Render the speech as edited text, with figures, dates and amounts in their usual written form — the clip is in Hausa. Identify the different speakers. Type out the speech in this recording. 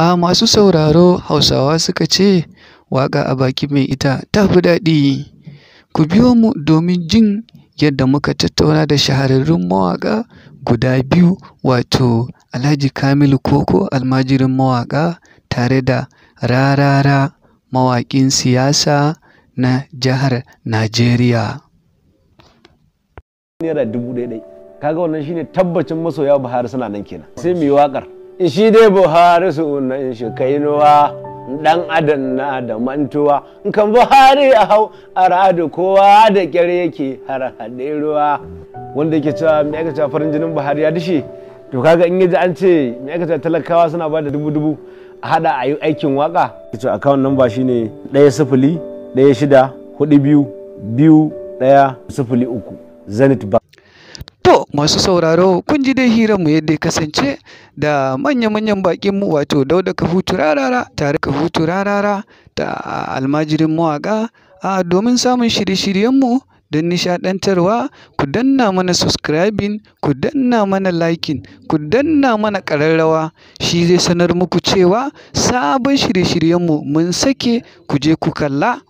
Speaker 1: A masu sauraro, Hausawa suka ce waƙa a baki mai ita ta fi daɗi. Ku biyo mu domin jin yadda muka tattauna da shahararrun mawaƙa guda biyu, wato Alhaji Kamilu Koko almajirin mawaƙa tare da Rarara mawaƙin siyasa na jihar Najeriya.
Speaker 2: Naira 1000. Kaga wannan shine tabbacin masoya Buhari suna nan kenan. Sai mu yi waƙar. Shi dai Buhari sunan shi kainuwa, dan adam na da mantuwa. In kan Buhari a hau a radu, kowa da kyar yake har haɗe ruwa. Wanda yake cewa me aka cewa farin jinin Buhari ya dishe, to kaga in yaji an ce me aka cewa talakawa suna ba da 2000 a hada a yi aikin waka. To, account number shine 1016422103, Zenith Bank.
Speaker 1: To, masu sauraro, kun ji dai hiranmu yadda ya kasance da manya-manyan baƙinmu, wato Dauda Kahutu Rarara tare Kahutu Rarara da almajirin mawaƙa. A domin samun shirye-shiryenmu don nishaɗantarwa, ku danna mana subscribing, ku danna mana liking, ku danna mana ƙararrawa. Shi zai sanar muku cewa sabon shirye-shiryenmu mun sake, ku je ku kalla.